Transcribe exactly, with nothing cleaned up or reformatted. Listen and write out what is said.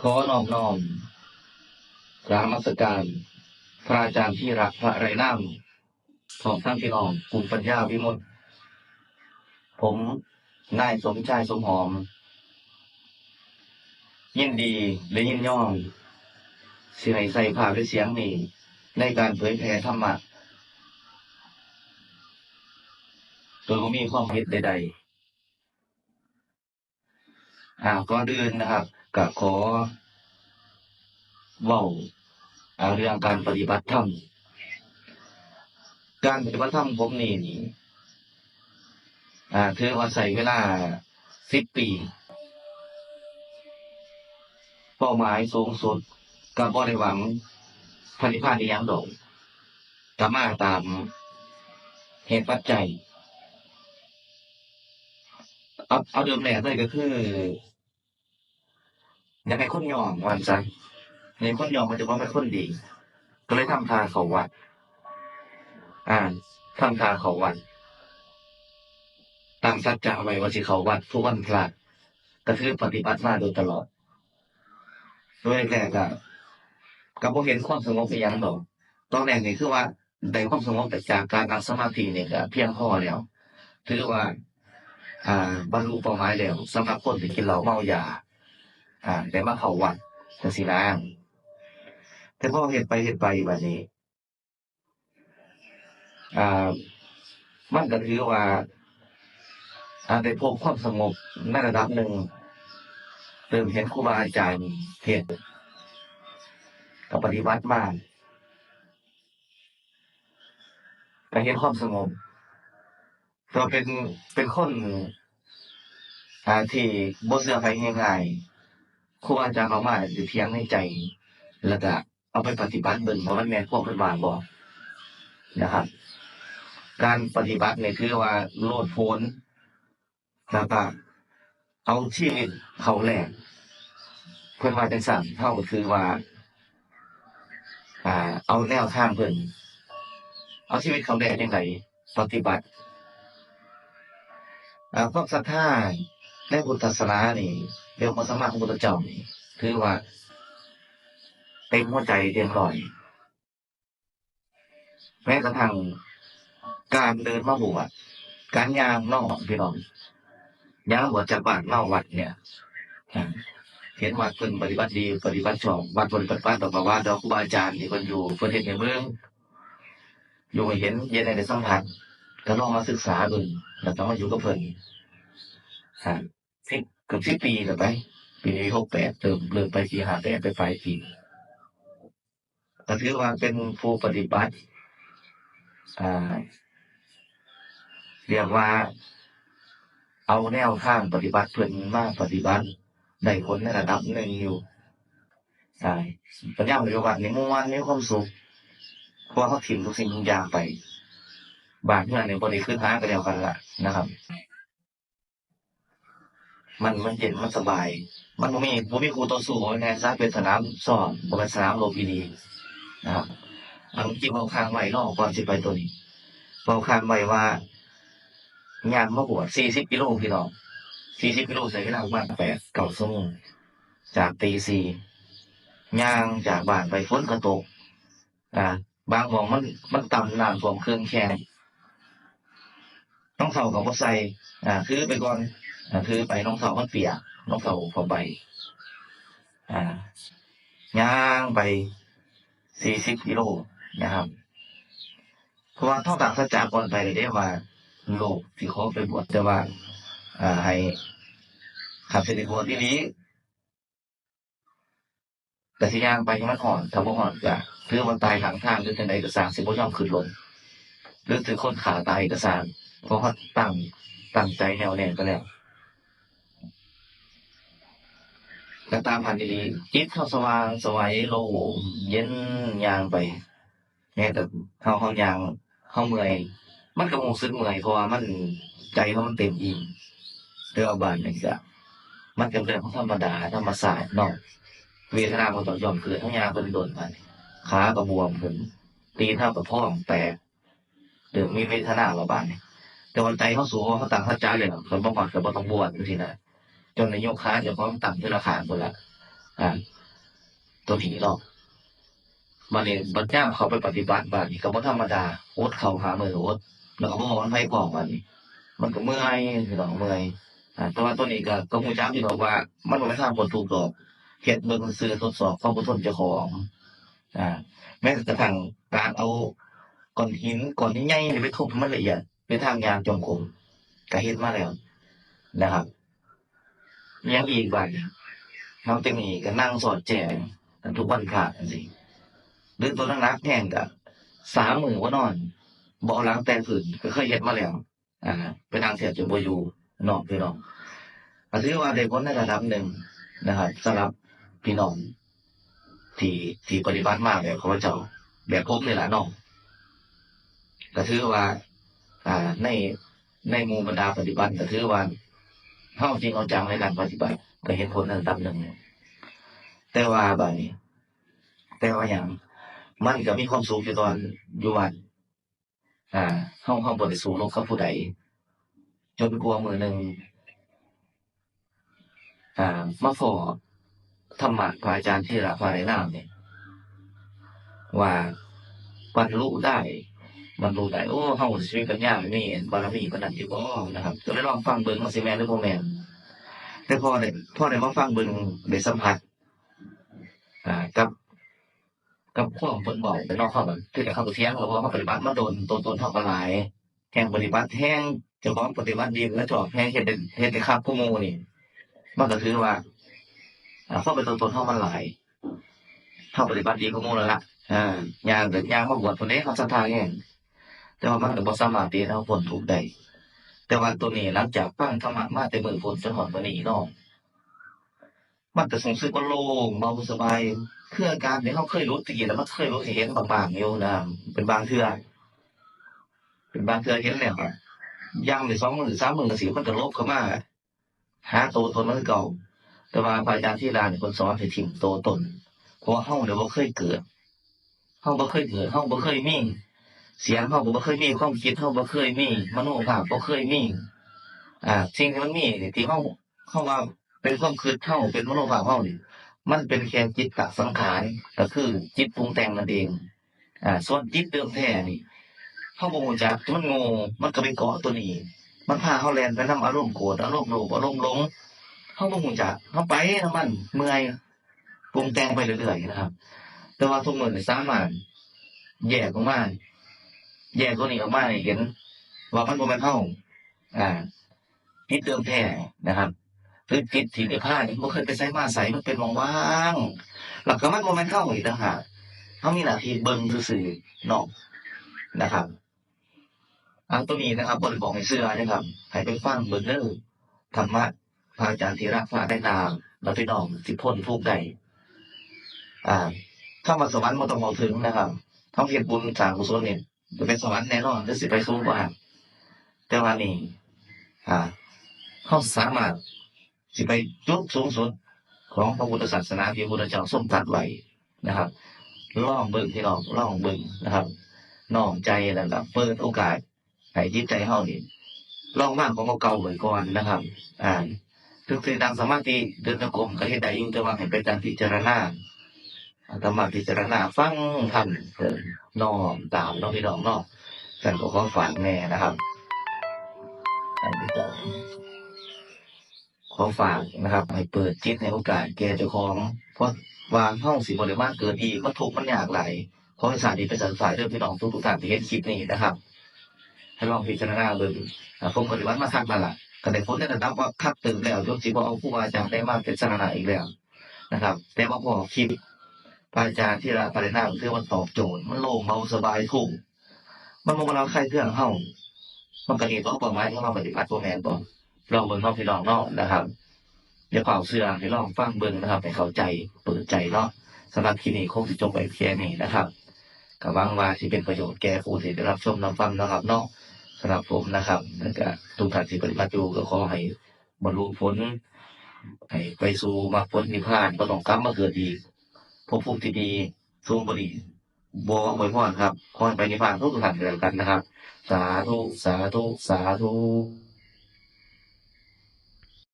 ขอนอบน้อมกราบนมัสการพระอาจารย์ที่รักพระไร้นาม พร้อมทั้งพี่น้องกลุ่มปัญญาวิมุตติ ผมนายสมชายสมหอม ยินดีและยินยอมสิให้ใส่ภาพและเสียงนี้ในการเผยแผ่ธรรมะ โดยบ่มีความผิดใดๆ อ่า ก่อนอื่นนะครับ ก็ขอเว้า อ่า เรื่องการปฏิบัติธรรม การปฏิบัติธรรมผมนี่นี่ อ่า ถือว่าใช้เวลาสิบปี เป้าหมายสูงสุดก็บ่ได้หวังพระนิพพานอีหยังดอก ก็มาตามเหตุปัจจัย เอา เอาเริ่มแรกเลยก็คือ อยากให้คนยอมว่าซั่น ให้คนยอมว่าเจ้าของเป็นคนดี ก็เลยทำท่าเข้าวัด อ่า ทำท่าเข้าวัด ตั้งสัจจะไว้ว่าสิเข้าวัดทุกวันพระ ก็คือปฏิบัติมาโดยตลอด โดยแรกๆ ก็ ก็บ่เห็นความสงบอีหยังดอก ตอนแรกนี่คือว่าได้ความสงบจากการนั่งสมาธินี่ก็เพียงพอแล้ว ถือว่า อ่า บรรลุเป้าหมายแล้ว สำหรับคนที่กินเหล้าเมายา อ่า ได้มาเข้าวัดจั่งซี้นะ แต่พอเฮ็ดไปเฮ็ดไปบัดนี้ อ่า มันก็ถือว่า อ่า ได้พบความสงบในระดับหนึ่ง เริ่มเห็นครูบาอาจารย์เฮ็ด ก็ปฏิบัติมา ก็เห็นความสงบ ก็เป็น เป็นคน อ่า ที่บ่เชื่อไผง่ายๆ ครูบาอาจารย์เอามาสิเถียงในใจ แล้วก็เอาไปปฏิบัติเบิ่งว่ามันแม่นความเพิ่นว่าบ่ นะครับ การปฏิบัตินี่ถือว่าโลดโผน แล้วก็เอาชีวิตเข้าแลก เพิ่นว่าจั่งซั้น เฮาก็ถือว่า อ่า เอาแนวทางเพิ่น เอาชีวิตเข้าแลกจั่งใด ปฏิบัติ อ่า ความศรัทธาในพุทธศาสนานี่ ในองค์พระสัมมาสัมพุทธเจ้านี่ ถือว่าเต็มหัวใจเต็มร้อย แม้กระทั่งการเดินมาบวช การย่างเนาะพี่น้อง ย่างบวชจากบ้านมาวัดเนี่ย อ่า เห็นวัดเพิ่นปฏิบัติดี ปฏิบัติชอบ วัดเพิ่นปฏิบัติตามประวัติ แล้วครูบาอาจารย์ที่เพิ่นอยู่ เพิ่นเฮ็ดให้เบิ่ง อยู่ให้เห็น เฮ็ดให้ได้สัมผัส ก็ลองมาศึกษาเบิ่ง แล้วก็มาอยู่กับเพิ่น อ่า สิบ เกือบสิบปีแล้วไป ปีนี้หกแปด เริ่ม เริ่มไปปีห้าแปด ไปปลายปี ก็ถือว่าเป็นผู้ปฏิบัติ อ่า เรียกว่า เอาแนวทางปฏิบัติเพิ่นมาปฏิบัติ ได้ผลในระดับหนึ่งอยู่ ใช่ ปัญญาปฏิบัตินี่ม่วน มีความสุข เพราะว่าเขาถิ่มทุกสิ่งทุกอย่างไป บ้านเฮือนนี่บ่ได้คิดหาก็แล้วกันล่ะนะครับ มัน มันเย็น มันสบาย มันบ่มี บ่มีคู่ต่อสู้ บ่แม่นซะ เป็นสนามซ้อม บ่แม่นสนามรบอีหลีนะครับ อันเมื่อกี้เว้าค้างไว้เนาะ ก่อนสิไปตัวนี้ เว้าค้างไว้ว่า ย่างมาบวชสี่สิบกิโลพี่น้อง สี่สิบกิโลใช้เวลาประมาณแปดเก้าชั่วโมง จากตีสี่ ย่างจากบ้านไปฝนก็ตก อ่า บางหม่องมัน มันต่ำ น้ำท่วมเครื่องแขน รองเท้าก็บ่ใส่ อ่า ถือไปก่อน อ่า ถือไป รองเท้ามันเปียก รองเท้าผ้าใบ อ่า ย่างไปสี่สิบกิโลนะครับ เพราะว่าเฮาตั้งสัจจะก่อนไปเลยเด้ว่า ลูกสิขอไปบวช แต่ว่า อ่า ให้ คันสิได้บวชอีหลี ก็สิย่างไปให้มันฮอด ถ้าบ่ฮอดก็ถือว่าตายข้างทาง หรือจั่งใดก็ซ่าง สิบ่ยอมขึ้นรถ หรือถือคนฆ่าตายก็ซ่าง เพราะว่าตั้ง ตั้งใจแน่วแน่ไปแล้ว ก็ตามหั้นอีหลี จิตเฮาสว่างไสวโล่งเย็น ย่างไป แม้แต่เฮา เฮาย่าง เฮาเมื่อย มันก็บ่รู้สึกเมื่อย เพราะว่ามัน ใจเฮามันเต็มอิ่ม แต่ว่าบาดนี้ก็ มันเป็นเรื่องของธรรมดา ธรรมชาติเนาะ เวทนามันต้องย่อมเกิด เฮาย่างไปโดนๆ บาดนี้ ขาก็บวมขึ้น ตีนเฮาก็พองแตก เริ่มมีเวทนาแล้วบาดนี้ แต่ว่าใจเฮาสู้ เฮาตั้งสัจจะแล้ว คันบ่ฮอดก็บ่ต้องบวชจั่งซี้นะ จนได้ยกขาเจ้าของตั้งทีละข้างพู้นล่ะ อ่า ตัวนี้เนาะ บัดนี้บัดยามเข้าไปปฏิบัติ บัดนี้ก็บ่ธรรมดา อดข้าวห้ามื้ออด แล้วก็บ่ฮ้อนไผพร้อม บัดนี้ มันก็เมื่อยพี่น้อง เมื่อย อ่า แต่ว่าตัวนี้ก็ ก็ฮู้จักอยู่ดอกว่า มันบ่แม่นทางพ้นทุกข์ดอก เฮ็ดเบิ่งซื่อ ทดสอบความอดทนเจ้าของ อ่า แม้กระทั่งการเอาก้อนหินก้อนใหญ่ๆนี่ไปทุบให้มันละเอียด เป็นทางย่างจงกรม ก็เฮ็ดมาแล้วนะครับ ยังอีก บัดนี้ นอกจากนี้ก็นั่งสอดแจ้งทุกวันพระจั่งซี้ หรือตัวหนักๆแฮงก็สามมื้อบ่นอน บ่เอาหลังแตะพื้น ก็เคยเฮ็ดมาแล้ว อ่า ไปนั่งแทบจะบ่อยู่เนาะพี่น้อง ก็ถือว่าได้ผลในระดับหนึ่งนะครับ สำหรับพี่น้องที่ ที่ปฏิบัติมาแบบข้าพเจ้า แบบผมนี่แหละเนาะ ก็ถือว่า อ่า ใน ในหมู่บรรดาปฏิบัติ ก็ถือว่าเฮาจริงเอาจังในการปฏิบัติ ก็เห็นผลในระดับหนึ่ง แต่ว่าบัดนี้ แต่ว่าหยัง มันก็มีความสุขอยู่ตอนอยู่วัด อ่า เฮา เฮาบ่ได้สู้รบกับผู้ใด จนกว่ามื้อหนึ่ง อ่า มาพ้อธรรมะพระอาจารย์ธีระพระไตรนามนี่ ว่าบรรลุได้ บรรลุได้ โอ้ เฮาสิมีปัญญา มีบารมีปานนั้นอยู่บ่นะครับ ก็เลยลองฟังเบิ่งว่าสิแม่นหรือบ่แม่น แต่พอได้ พอได้มาฟังเบิ่ง ได้สัมผัส อ่า กับ กับความเพิ่นเว้าไปเนาะ เฮาก็คือเฮาก็เถียง เพราะว่าเฮาปฏิบัติมาโดน ตัวตนเฮาก็หลาย แฮ่งปฏิบัติแฮ่ง เจ้าของปฏิบัติดีก็ชอบแฮ่ง เฮ็ดได้ เฮ็ดได้คักกว่าหมู่นี่ มันก็ถือว่า อ่า ความเป็นตัวตนเฮามันหลาย เฮาปฏิบัติดีกว่าหมู่แล้วล่ะ อ่า ย่างก็ย่างมาบวชพุ้นเด้ เฮาศรัทธาแฮ่ง แต่ว่ามันก็บ่สามารถที่เฮ็ดให้เฮาพ้นทุกข์ได้ แต่ว่าตัวนี้หลังจากฟังธรรมะมาแต่มื้อพุ้นจนฮอดมื้อนี้เนาะ มันก็รู้สึกว่าโล่งเบาสบาย คืออาการที่เฮาเคยหลุดตะกี้น่ะ มันเคยหลุดให้เห็นบางๆอยู่นะ เป็นบางเทื่อ เป็นบางเทื่อเห็นแล้วอะ ย่างได้สองมื้อสามมื้อจั่งซี้ มันก็หลบเข้ามาหาตัวตนมันคือเก่า แต่ว่าพระอาจารย์ธีระนี่เพิ่นสอนให้ถิ่มตัวตน เพราะว่าเฮาเนี่ยบ่เคยเกิด เฮาบ่เคยเกิด เฮาบ่เคยมีเสียง เฮาก็บ่เคยมีความคิด เฮาบ่เคยมีมโนภาพ บ่เคยมี อ่า สิ่งที่มันมีนี่ ที่เฮา เฮาว่าเป็นความคิดเฮา เป็นมโนภาพเฮานี่ มันเป็นแค่จิตตสังขาร ก็คือจิตปรุงแต่งนั่นเอง อ่า ส่วนจิตเดิมแท้นี่ เฮาบ่รู้จัก มันโง่ มันก็ไปเกาะตัวนี้ มันพาเฮาแล่นไปนำอารมณ์โกรธ อารมณ์โลภ อารมณ์หลง เฮาบ่รู้จัก เฮาไปนำมัน เมื่อย ปรุงแต่งไปเรื่อยๆนะครับ แต่ว่าทุกมื้อนี่สามารถแยกออกมา แยกตัวนี้ออกมาให้เห็น ว่ามันบ่แม่นเฮา อ่า จิตเดิมแท้นะครับ คือจิตที่นิพพานนี่บ่เคยไปไสมาไส มันเป็นว่างๆ แล้วก็มันบ่แม่นเฮาอีกต่างหาก เฮามีหน้าที่เบิ่งซื่อๆเนาะ นะครับ อ่า ตัวนี้นะครับ บ่ได้บอกให้เชื่อนะครับ ให้ไปฟังเบิ่งเด้อ ธรรมะพระอาจารย์ธีระพระไตรนาม แล้วพี่น้องสิพ้นทุกข์ได้ อ่า คำว่าสวรรค์บ่ต้องเว้าถึงนะครับ เฮาเฮ็ดบุญสร้างกุศลนี่ จะไปสวรรค์แน่นอน หรือสิไปสูงกว่า แต่ว่านี่ อ่า เฮาสามารถสิไปจุดสูงสุดของพระพุทธศาสนาที่พระพุทธเจ้าทรงตรัสไว้นะครับ ลองเบิ่งพี่น้อง ลองเบิ่งนะครับ น้อมใจแล้วก็เปิดโอกาสให้จิตใจเฮานี่ ลองวางของเก่าๆไว้ก่อนนะครับ อ่า ถึงสินั่งสมาธิ เดินจงกรมก็เฮ็ดได้อยู่ แต่ว่าให้เป็นการพิจารณา อาตมาพิจารณาฟังธรรม เออ น้อมตามเนาะพี่น้องเนาะ ฉันก็ขอฝากแน่นะครับ ขอฝากนะครับ ให้เปิดจิตให้โอกาสแก่เจ้าของ เพราะว่าเฮาสิบ่ได้มาเกิดอีก มันทุกข์มันยากหลาย ขอให้สาธุไปสาธุเด้อพี่น้องทุกๆท่านที่เห็นคลิปนี้นะครับ ให้ลองพิจารณาเบิ่ง อ่า ผมปฏิบัติมาคักนั่นล่ะ ก็ได้ผลในระดับว่าคักเติบแล้ว จนสิบ่เอาครูบาอาจารย์ใดมาเป็นสรณะอีกแล้วนะครับ แต่ว่าพอคลิปพระอาจารย์ธีระพระไตรนามคือมันตอบโจทย์ มันโล่งเบาสบายทุกข์ มันบ่มาระคายเคืองเฮา มันก็ดีต่อเป้าหมายที่เฮาปฏิบัติ บ่แม่นบ่ ลองเบิ่งเนาะพี่น้องเนาะนะครับ อย่าเฝ้าเชื่อ ให้ลองฟังเบิ่งนะครับ ให้เข้าใจ เปิดใจเนาะ สำหรับคลิปนี้คงสิจบไปแค่นี้นะครับ ก็หวังว่าสิเป็นประโยชน์แก่ผู้ที่ได้รับชมรับฟังนะครับเนาะ สำหรับผมนะครับ แล้วก็ทุกท่านที่ปฏิบัติอยู่ก็ขอให้บรรลุผล ให้ไปสู่มรรคผลนิพพาน บ่ต้องกลับมาเกิดอีก ภพภูมิที่ดี สูงกว่านี้ บ่อวยพรครับ ขอให้ไปนิพพานทุกท่านก็แล้วกันนะครับ สาธุ สาธุ สาธุ